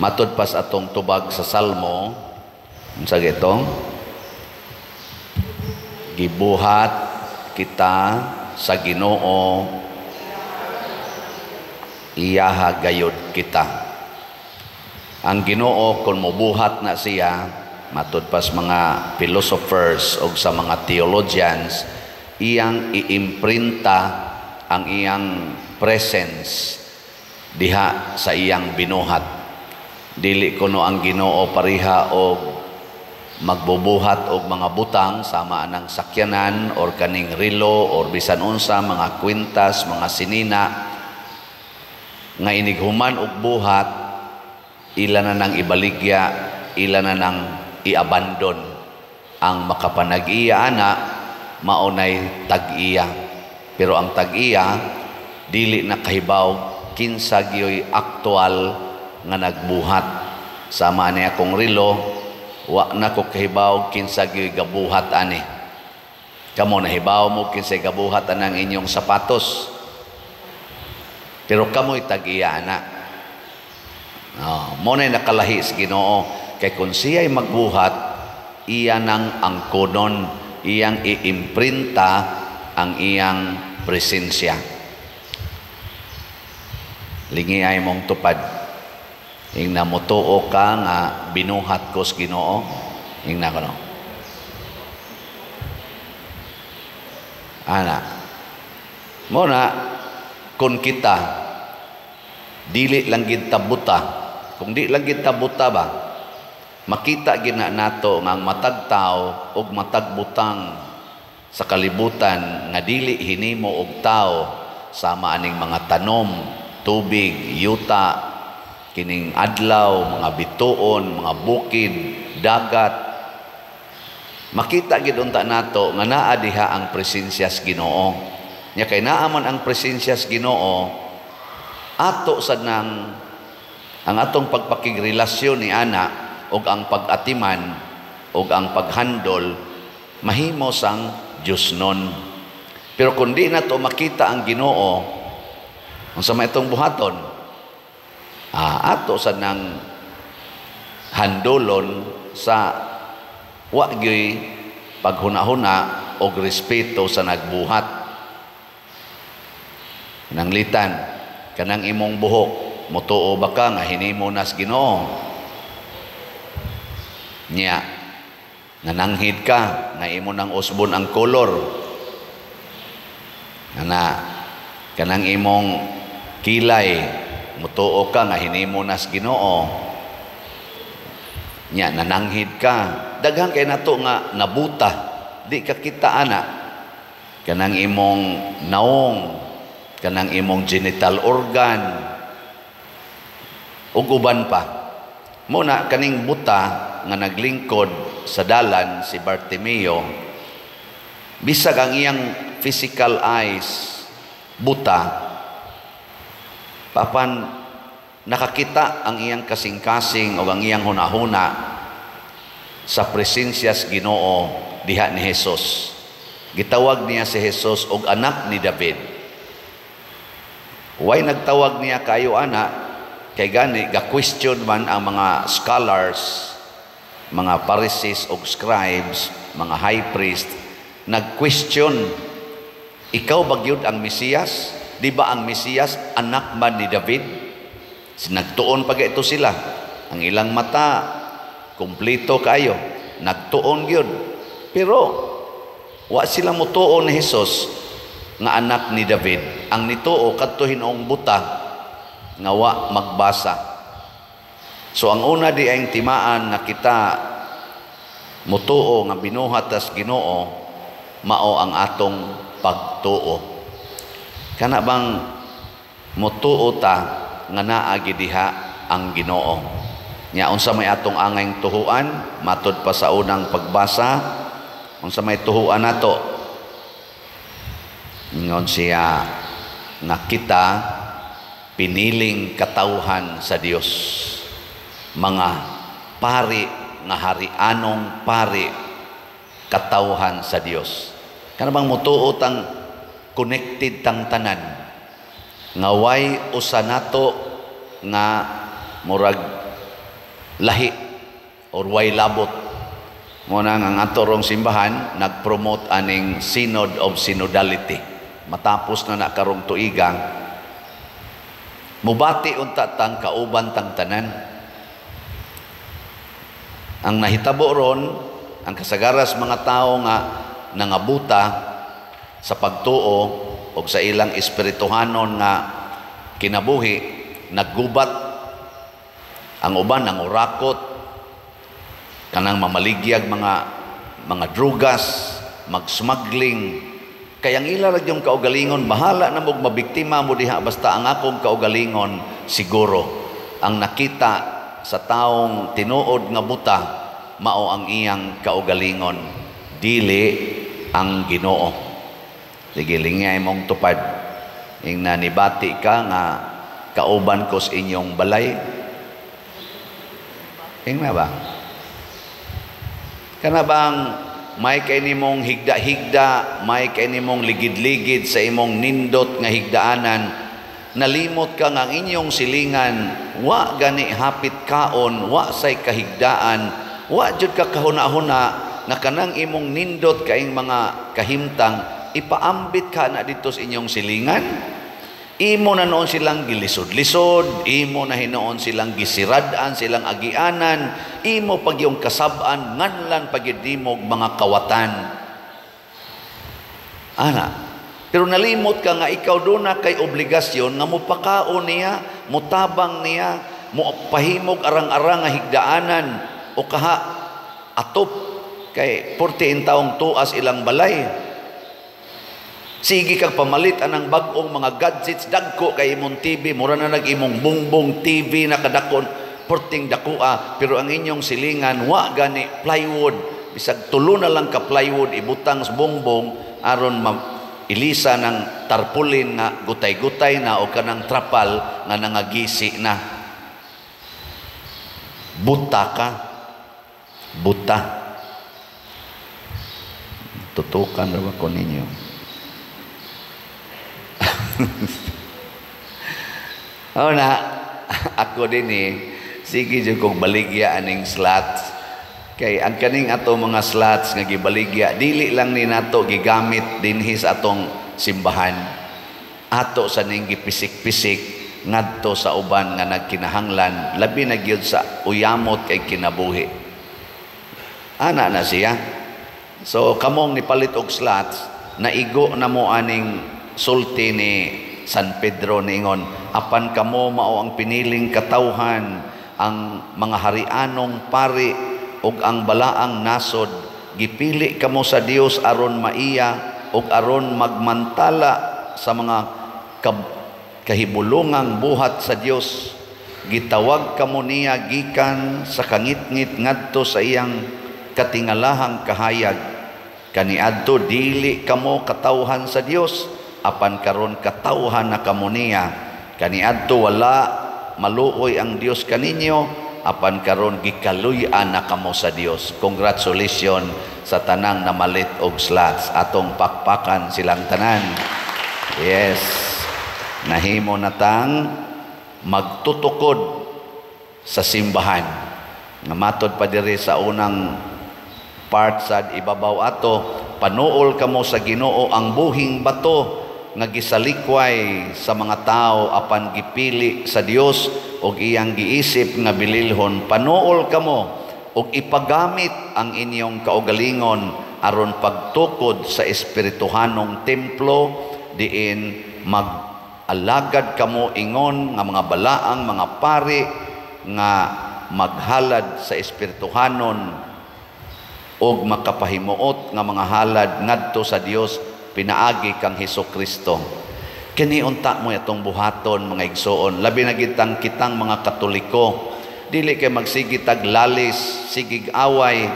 Matud pa sa atong tubag sa Salmo, unsa gito? Gibuhat kita sa Ginoo, iyaha gayod kita. Ang Ginoo, kung mobuhat na siya, matud pas mga philosophers o sa mga theologians, iyang iimprinta ang iyang presence diha sa iyang binuhat. Dili kuno ang Ginoo pareha og magbubuhat og mga butang sama anang sakyanan or kaning relo or bisan unsa, mga kwintas, mga sinina, nga inighuman og buhat, ila na nang ibaligya, ila na nang iabandon. Ang makapanag-iya ana, maunay tag-iya. Pero ang tag-iya dili na kahibaw kinsa gyoy aktual nga nagbuhat. Sama ni akong relo, wa na ko kahibaw kinsa gyoy gabuhat ani. Kamo, nahibaw mo kinsay gabuhat anang inyong sapatos? Pero kamoy tag-iya ana. Oh, mo na nakalahi sa Ginoo kay kung siya'y magbuhat, iya nang angkonon, iyang iimprinta ang iyang presensya. Lingi ay mong tupad. Ingna, "Mutuo ka nga binuhat ko sa Ginoo?" Ingna ko, no? Ana. Mo na kung kita dili lang gid buta, kung di lang gid buta ba, makita gid na nato nga ang matag tao ug matag butang sa kalibutan nga dili hinimo og tao, sama aning mga tanom, tubig, yuta, kining adlaw, mga bituon, mga bukid, dagat, makita gid unta nato nga naa diha ang presensya sa Ginoo. Nya kay naa man ang presensya sa Ginoo, ato sad nang ang atong pagpakigrelasyon ni ana ug ang pag-atiman ug ang paghandol mahimo sang Dios nun. Pero kung di nato makita ang Ginoo, unsa may itong buhaton? Ato sa nang handolon sa wa gyoy paghuna-huna og respeto sa nagbuhat. Nanglitan kanang imong buhok, mutuo ba ka nga hinimo nas Ginoo? Nya nananghid ka nga imo nang usbon ang kolor. Ana, kanang imong kilay, mutuo ka nga hinimo nas Ginoo? Nya nananghid ka. Daghan kay nato nga nabuta, di ka kita ana. Kanang imong naong, kanang imong genital organ ug uban pa. Muna kaning buta nga naglingkod sa dalan, si Bartimeo, bisag ang iyang physical eyes buta, papan nakakita ang iyang kasing-kasing o ang iyang hunahuna sa presensya sa Ginoo diha ni Jesus. Gitawag niya si Jesus og anak ni David. Why nagtawag niya kayo ana? Kay gani ga-question man ang mga scholars, mga Pharisees og scribes, mga high priest, nag-question, "Ikaw ba gyud ang Mesiyas? Di ba ang Mesiyas anak man ni David?" Nagtuon pa ito sila. Ang ilang mata kumpleto kayo. Nagtuon gyud. Pero wa sila mutuo ni Jesus nga anak ni David. Ang nituo kadto hinuong buta nga wa magbasa. So ang una di ang timaan nga kita mutuo nga binuhat tas Ginoo, mao ang atong pagtuo. Kana bang mutuo ta nga naa diha ang Ginoo? Nya unsa may atong angayng tuhuan matud pa sa unang pagbasa? Unsa may tuhuan nato? Ingon siya nga kita piniling katawhan sa Dios, mga pari nga harianong pari, katawhan sa Dios. Kana bang mutuo tang connected tang tanan, nga way usa nato nga murag lahi or way labot. Mo na ang ato rong simbahan nag-promote aning Synod of Synodality. Matapos na na karong tuiga, mubati unta tang kauban tang tanan. Ang nahitabo ron, ang kasagaras mga tao nga nangabuta sa pagtuo o sa ilang espirituhanon nga kinabuhi, naggubat. Ang uban nangurakot, kanang mamaligyag mga drugas, mag-smuggling. Kaya ang ila ra yung kaugalingon, bahala na mog mabiktima mo diha, basta ang akong kaugalingon siguro. Ang nakita sa taong tinuod nga buta, mao ang iyang kaugalingon, dili ang Ginoo. Sige, lingay mong tupad. Ing nanibati ka nga kauban ko sa inyong balay. Ing na ba? Kana bang may kay nimong higda-higda, may kay nimong ligid-ligid sa imong nindot nga higdaanan, nalimot ka nga ang inyong silingan, wa gani hapit kaon, wa say kahigdaan, wa jud ka kahuna-huna nga kanang imong nindot kaing mga kahimtang, ipaambit ka na dito sa inyong silingan. Imo na noon silang gilisod-lisod, imo na hinoon silang gisirad-an, silang agianan, imo pag yung kasab-an, nganlan pag nimog mga kawatan. Ana, pero nalimot ka nga ikaw doon na kay obligasyon nga mupakaon niya, mutabang niya, mupahimog arang-arang nga higdaanan, o kaha atop kay 14 taong tuas ilang balay. Sige kag pamalit anang bag-ong mga gadgets, dagko kay imong TV, mura na nag imong bungbong TV na kadakon, porting dakoa, pero ang inyong silingan wa gani plywood, bisag tulo na lang ka plywood ibutang sa bongbong aron ilisa ng tarpaulin nga gutay-gutay na o kanang trapal nga nangagisi na. Buta ka. Buta. Tutukan ra ba ko ninyo? Oh na, ako din eh, sige jud kog baligya aning slots. Kay ang kaning ato mga slots nga gibaligya, dili lang ni nato gigamit dinhi sa atong simbahan. Ato sa ning gipisik-pisik ngadto sa uban nga nagkinahanglan, labi na gyud sa uyamot kay kinabuhi. Ana na siya. So kamong nipalit og slots, naigo na mo aning sulti ni San Pedro niingon, apan kamo mao ang piniling katawhan, ang mga harianong pari ug ang balaang nasod, gipili kamo sa Dios aron maiya ug aron magmantala sa mga kahibulungang buhat sa Dios. Gitawag kamo niya gikan sa kangitngit ngadto sa iyang katingalahang kahayag. Kaniadto dili kamo katawhan sa Dios, apan karon katawhan na kamo niya. Kaniadto wala maluoy ang Dios kaninyo, apan karon gikaluy-an na kamo sa Dios. Congratulations sa tanang namalit og slots. Atong pakpakan silang tanan. Yes. Nahimo na tang magtutukod sa simbahan. Nga matod pa diri sa unang part sa ibabaw ato, panuol kamo sa Ginoo ang buhing bato nga gisalikway sa mga tao apan gipili sa Dios og iyang giisip nga bililhon. Panuol kamo og ipagamit ang inyong kaugalingon aron pagtukod sa espirituhanong templo, diin mag-alagad kamo ingon nga mga balaang mga pari nga maghalad sa espirituhanon og makapahimuot nga mga halad ngadto sa Dios pinaagi kang Hesus Kristo. Kini unta mo atong buhaton, mga igsoon, labi na gitang kitang mga Katoliko. Dili kay magsigi tag lalis, sigig away.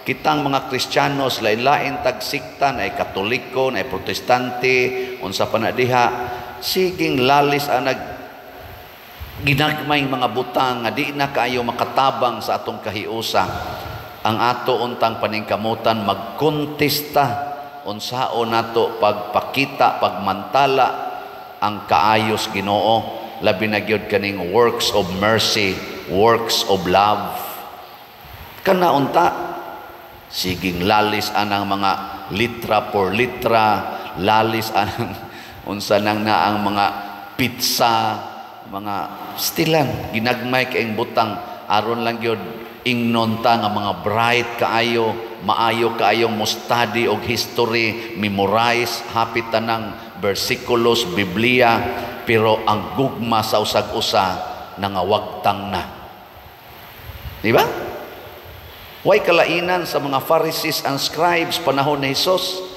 Kitang mga Kristiyanos, lain-lain tag sikta, na ay Katoliko, na ay Protestante, unsa pa na diha, siging lalis ang nag ginagmay mga butang nga di na kaayo makatabang sa atong kahiusa. Ang ato untang paningkamutan magkontesta unsao nato pagpakita, pagmantala ang kaayos Ginoo, labi na gyud kaning works of mercy Works of Love. Kana unta siging lalis anang mga litra por litra, lalis anang unsa nang na ang mga pizza, mga stilan ginagmay kaayong butang aron lang gyud ingnon ta nga mga bright kaayo, maayo kaayong mo study og history, memorize hapit tanang bersikulos Biblia, pero ang gugma sa usag-usa nangawagtang na. Di ba? Way kalainan sa mga Pharisees and scribes panahon ni Hesus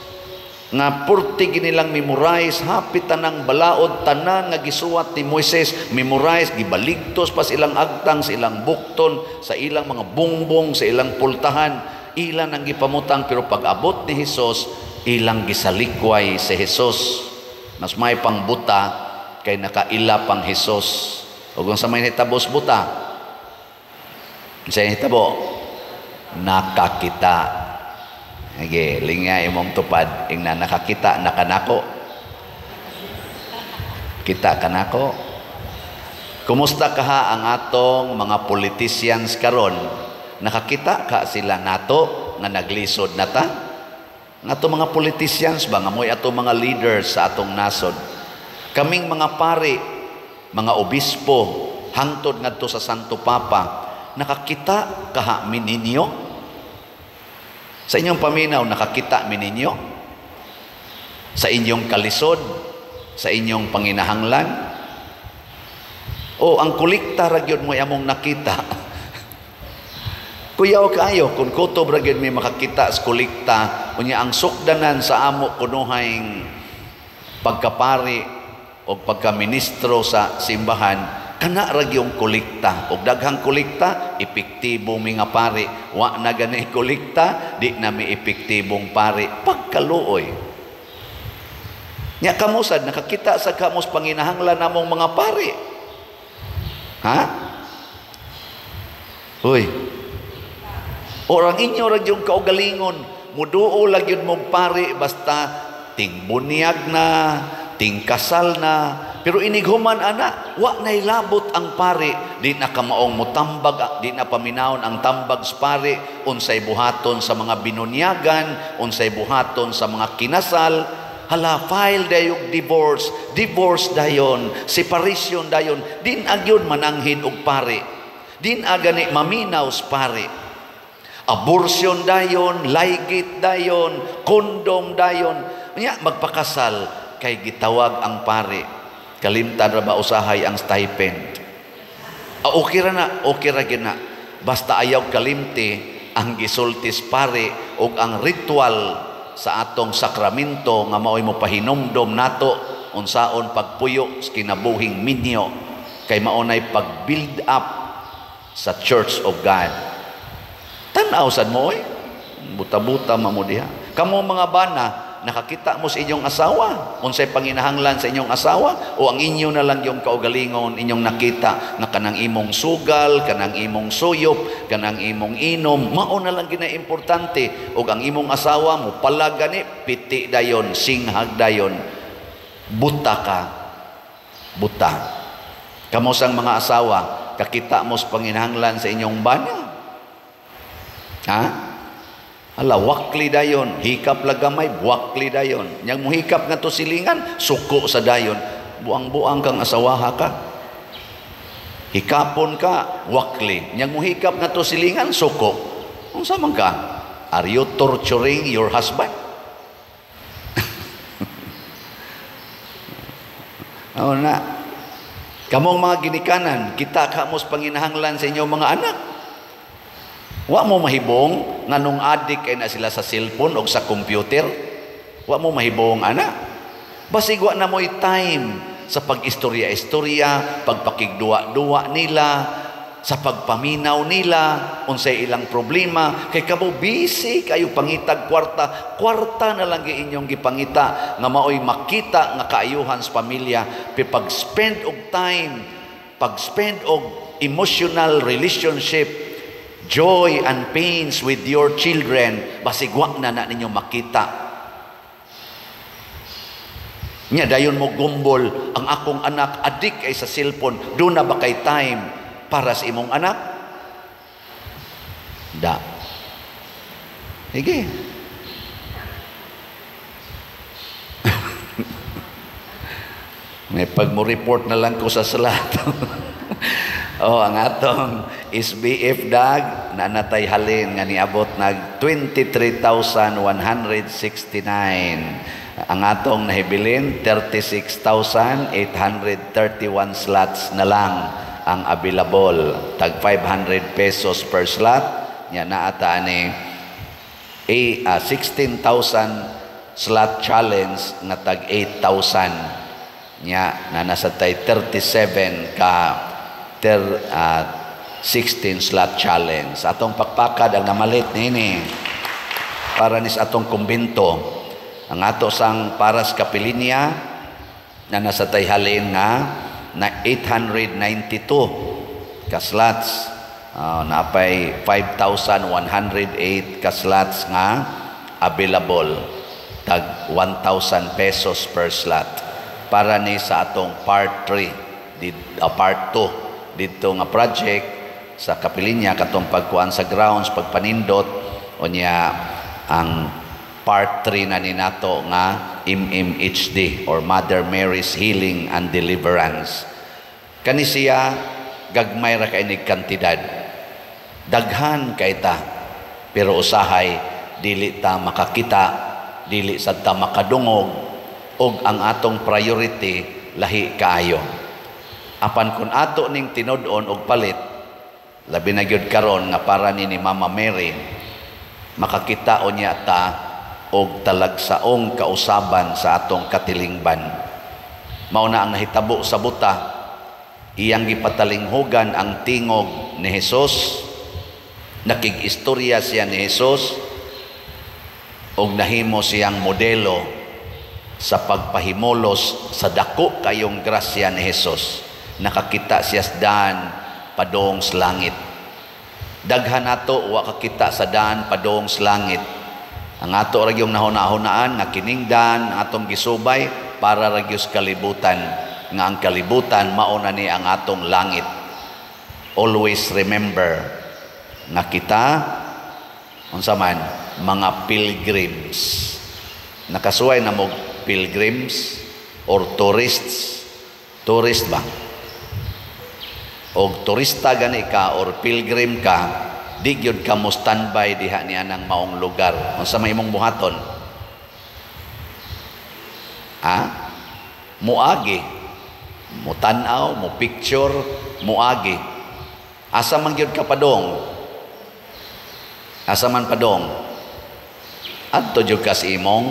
nga purti ginilang memorize hapit tanang balaod, tanan nga gisuwat ni Moises memorize, gibaligtos pa sa ilang agtang, sa ilang bukton, sa ilang mga bungbong, sa ilang pultahan, ilan ang gipamutang, pero pag abot ni Hesus, ilang gisalikway si Hesus. Mas may pangbuta kay nakaila pang Hesus. Ug sa may hitabos buta, sa hitabo nakakita. Sige, lingya imong tupad, ingna nakakita na kanako. Kita kanako. Kumusta kaha ang atong mga politicians karon? Nakakita ka sila nato nga naglisod na ta? Nga atong mga politicians ba, nga mo'y atong mga leaders sa atong nasod? Kaming mga pari, mga obispo, hangtod ngadto sa Santo Papa, nakakita kaha mi ninyo? Sa inyong paminaw, nakakita mi ninyo? Sa inyong kalisod? Sa inyong panginahanglan? O ang kolekta ra gyud mo among nakita. Kuyaw kaayo kung kutob ra gyud may makakita sa kolekta, unya ang sukdanan sa amo kunuhay pagkapari o pagkaministro sa simbahan, kana ra gyud kolekta. Og daghang kolekta, epektibo mi nga pari. Wa na gani kolekta, di na mi epektibong pari. Pagkaluoy. Nya kamo sad nakakita sa kamos panginahanglan namong mga pari? Ha? Uy. Orang inyo ra gyud kaugalingon, muduol la gyud mong pari basta tingbunyag na, tingkasal na, pero inighuman ana, wa nay labot ang pari, di na kamaong mutambag, di na paminawon ang tambag sa pari, unsay buhaton sa mga binunyagan, unsay buhaton sa mga kinasal, hala file dayog divorce, divorce dayon, separation dayon, din agyon mananghin og pari. Din agani maminaw sa pari. Abortion dayon, laygit dayon, kondom dayon. Nya magpakasal kay gitawag ang pari. Kalimtan ra ba usahay ang stipend? Ah, okay ra na, okay ra gyud na. Basta ayaw kalimti ang gisultis pare ug ang ritual sa atong sakramento nga maoy mo pahinumdom nato unsaon pagpuyo sa kinabuhing minyo kay mao nay pag-build up sa Church of God. Tan-aw sad mo oy. Buta-buta man mo diha. Kamo mga bana, nakakita mo sa inyong asawa, unsay panginahanglan sa inyong asawa, o ang inyo na lang yung kaugalingon inyong nakita nga kanang imong sugal, kanang imong suyop, kanang imong inom, mao na lang gina importante. Og ang imong asawa mo pala gani, piti dayon, singhag dayon, buta ka, buta. Kamo sang mga asawa, kakita mo sa panginahanglan sa inyong bana? Ha? Ala, wakli dayon, hikap lagamay, wakli dayon. Yang muhikap nga to silingan, suko sa dayon. Buang-buang kang asawaha ka. Hikapon ka, wakli. Yang muhikap nga to silingan, suko. Unsa man ka? Are you torturing your husband? Oo na. Kamong mga ginikanan, kita ka mo sa panginahanglan sa inyong mga anak. Wa mo mahibong nganong adik ay na sila sa cellphone o sa computer. Wa mo mahibong ana. Basig wa na mo'y time sa pag-istorya-istorya, pagpakigduwa-duwa nila, sa pagpaminaw nila, unsay ilang problema. Kay kamo busy kayo pangitag kwarta, kwarta na lang inyong gipangita nga maoy makita nga kaayuhan sa pamilya. Pero pag-spend og time, pag-spend og emotional relationship, joy and pains with your children, basig wa na na ninyo makita. Nya dayon mo gumbol, ang akong anak adik ay sa cellphone, doon na ba kay time? Para sa imong anak? Da. Sige. May pag mo report na lang ko sa slot. Oh, ang atong SBF dag nanatay halin nga niabot nag 23,169. Ang atong nahibilin 36,831 slots na lang ang available. Tag 500 pesos per slot. Nya naata ani 16,000 slot challenge nga tag 8,000. Nya na nasa tay 37 ka 16 slot challenge. Atong pakpakad ang namalit nini para nis atong kumbinto. Ang ato sang paras kapilinya na nasa tay halin nga na 892 ka slots. Napay 5,108 ka slots nga available, tag 1,000 pesos per slot para ni sa atong part 3 part 2 didto nga project sa kapilinya, katong pagkuan sa grounds, pagpanindot unya ang part 3 na ni nato nga MMHD or Mother Mary's Healing and Deliverance. Kani siya gagmay ra kay nig kantidad, daghan kay ta, pero usahay dili ta makakita, dili sad ta makadungog, og ang atong priority lahi kaayo. Apan kun ato ning tinud-on og palit, labi na gyud karon nga para ni Mama Mary, makakita unya ta og talagsaong kausaban sa atong katilingban. Mao na ang nahitabo sa buta, iyang gipatalinghugan ang tingog ni Jesus, nakig-istorya siya ni Jesus, og nahimo siyang modelo sa pagpahimulos sa dako kayong grasya ni Jesus. Nakakita siya sa daan padong sa langit. Daghan nato wa kakita sa daan padong sa langit. Ang ato ra gyud nahuna-hunaan nga kining daan atong gisubay para ra gyud sa kalibutan, nga ang kalibutan mao na ni ang atong langit. Always remember nga kita unsa man mga pilgrims. Nakasuway na mo pilgrims or tourists. Tourist ba? Og turista gani ka or pilgrim ka, di gyud ka mo standby diha niya nang maong lugar. Unsa may imong buhaton? Ha? Muagi. Mutan-aw, mo picture, muagi. Asa man gyud ka padong? Asa man padong? Adto gyud ka sa imong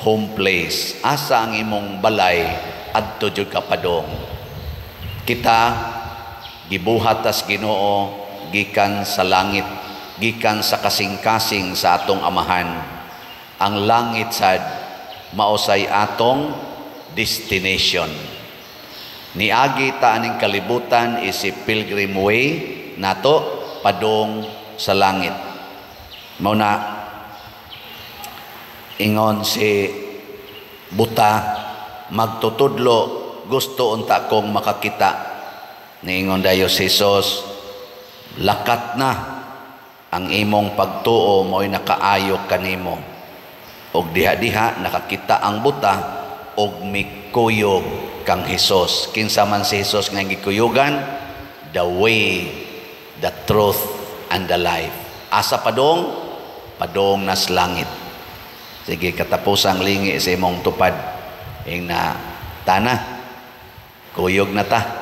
home place. Asa ang imong balay? Adto gyud ka padong. Kita gibuhat tas Ginoo gikan sa langit, gikan sa kasing-kasing sa atong amahan. Ang langit sad mausay atong destination. Niagi ta aning kalibutan isip pilgrim way nato padong sa langit. Mao na ingon si buta, magtutudlo, gusto unta kong makakita. Niingon dayo si Jesus, lakat na ang imong pagtuo mo'y nakaayo kanimo. Og diha-diha nakakita ang buta og mikuyog kang Hesus. Kinsa man si Hesus nga gikuyugan? The way, the truth, and the life. Asa padong? Padong nas langit. Sige, katapusang lingi sa imong tupad. Ing na tana, kuyog na ta.